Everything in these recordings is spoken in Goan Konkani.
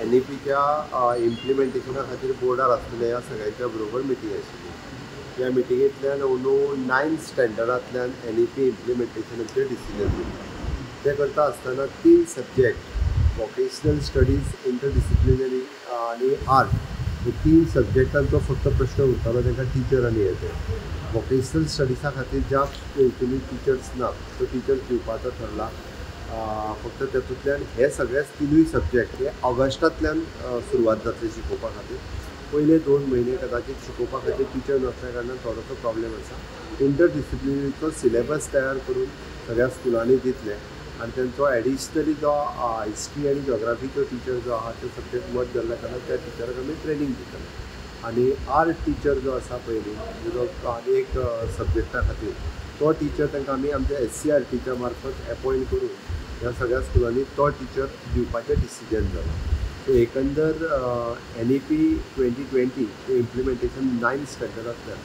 एन ई पीच्या इम्प्लिमेंटेशना खातीर बोर्डार आसलेल्या ह्या सगळ्यांच्या बरोबर मिटींग आशिल्ली. ह्या मिटिंगेंतल्यान अंदू 9 स्टँडर्डांतल्यान एन ई पी इम्प्लिमेंटेशनाचेर डिसिजन दिलें. तें करता आसतना 3 सब्जेक्ट वोकेशनल स्टडीज, इंटरडिसिप्लिनरी आनी आर्ट हे 3 सब्जेक्टांचो फक्त प्रश्न उरतालो. तांकां टिचर आनी येते वोकेशनल स्टडिजा खातीर ज्या हेतूनी टिचर्स ना त्यो टिचर्स दिवपाचो ठरला. फक्त तातूंतल्यान हे सगळेच 3 सब्जेक्ट हे ऑगस्टांतल्यान सुरवात जातली शिकोवपा खातीर. पयले 2 म्हयने कदाचित शिकोवपा खातीर टिचर नासल्या कारणान थोडोसो प्रॉब्लेम आसा. इंटरडिसिप्लिनरीचो सिलेबस तयार करून सगळ्या स्कुलांनी दितले आनी तेंचो एडिशनली जो हिस्ट्री आनी जॉग्राफीचो टिचर जो आहा तो सब्जेक्ट मत जाल्ल्या कारणान त्या टिचराक आमी ट्रेनींग दितले. आनी आर्ट टिचर जो आसा पयलीं जो आनी एक सब्जेक्टा खातीर तो टिचर तांकां आमी आमच्या SCRTच्या मार्फत एपॉयंट करून ह्या सगळ्या स्कुलांनी तो टिचर दिवपाचें डिसिजन जालां. सो एकंदर NEP 2020 implementation 9 स्टँडर्डांतल्यान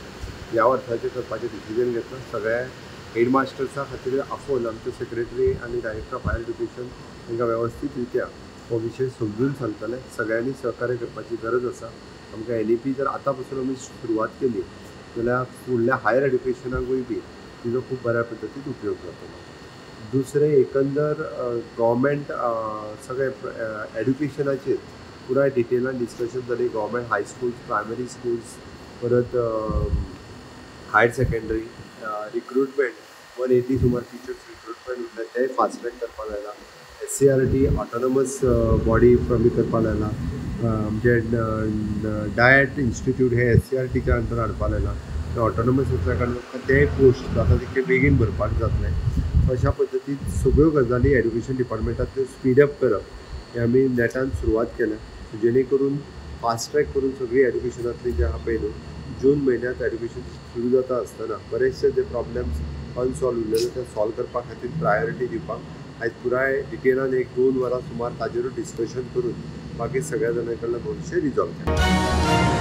ह्या वर्साचें करपाचें डिसिजन घेतलां. सगळ्या हेडमास्टर्सा खातीर आफोवन आमचे सेक्रेटरी आनी डायरेक्टर ऑफ हायर एड्युकेशन तांकां वेवस्थीत रित्या हो विशय समजून सांगतले. सगळ्यांनी सहकार्य करपाची गरज आसा. आमकां NEP जर आतां पासून आमी सुरवात केली जाल्यार फुडल्या हायर एड्युकेशनाकूय बी तिजो खूब बऱ्या पद्दतीन उपयोग जातलो. दुसरें एकंदर गव्हर्मेंट सगळे एड्युकेशनाचेर पुराय डिटेलान डिस्कशन जाली. Government high schools, primary schools, परत हायर सेकेंडरी रिक्रुटमेंट 180 सुमार टिचर्स रिक्रुटमेंट उरले तेय फास्ट ट्रॅक करपाक लायला. SCRT autonomous body आमी करपाक लायला. आमचे डायट इन्स्टिट्यूट हे SCRTच्या अंडर हाडपाक लायला. ते ऑटोनॉमस आसल्या कारणान तेय पोस्ट जाता तितके बेगीन भरपाक जातले. अशा पद्दतीन सगळ्यो गजाली एड्युकेशन डिपार्टमेंटांतल्यो स्पीडअप करप हें आमी नेटान सुरवात केल्या, जेणे करून फास्ट ट्रॅक करून सगळी एड्युकेशनांतली जे आहा पळय न्हू जून म्हयन्यांत एड्युकेशन सुरू जाता आसतना बरेचशे जे प्रॉब्लम्स अनसॉल्व उरलेले ते सॉल्व करपा खातीर प्रायोरिटी दिवपाक आयज पुराय डिटेलान 1-2 वरां सुमार ताजेरूच डिस्कशन करून बाकी सगळ्या जाणां कडल्यान हो विशय रिजॉल्व केला.